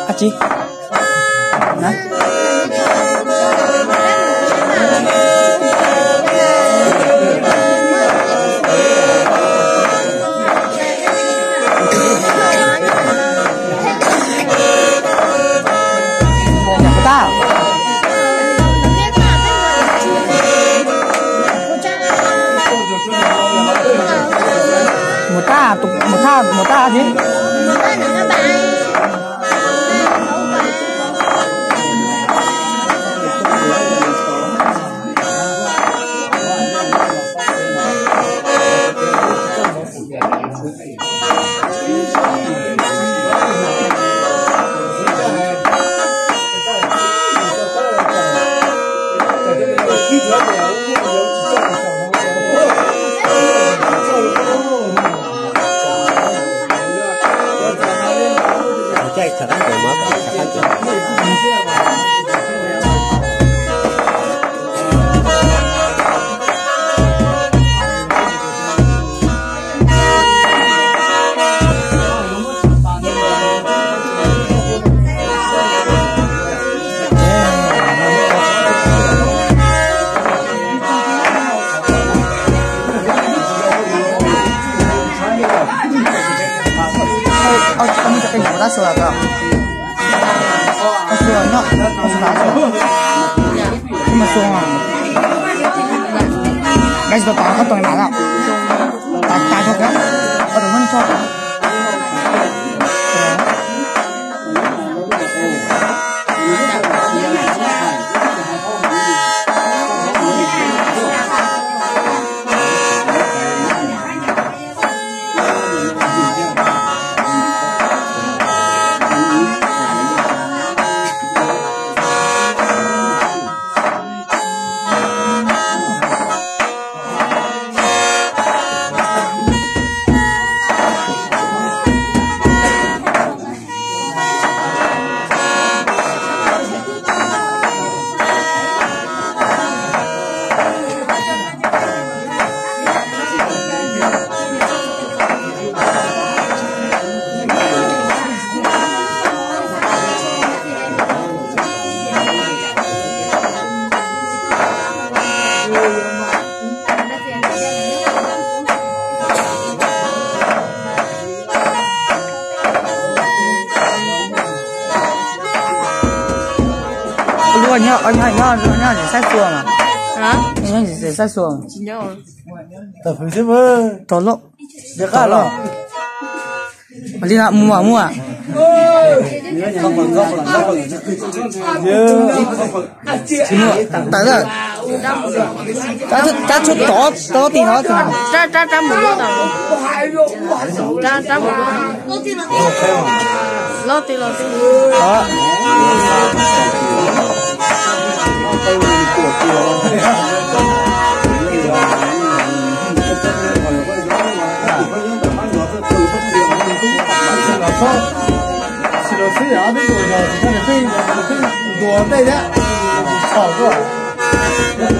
Ab tsi. Mus tag, tus mus tag, mus tag tsi. Tab sis tau tod koj tua nas lawm. Tas tas tso kiag, koj tus muab nws tso. Luag nyob, nyob, nyob, nyob saib xua mas. Nyob saib xua. Tau loj. Li no mus mus. Tsis muaj tawm lawm. Rab tshuab tod tau tim no. Rab, rab, rab mus loj tau. Rab, rab mus loj. Loj twg los twg. Txhob, tsis los xwb, ob peb tus yog tsis txhob, nws pheej ntuas ntej thiab, txhaum tuaj.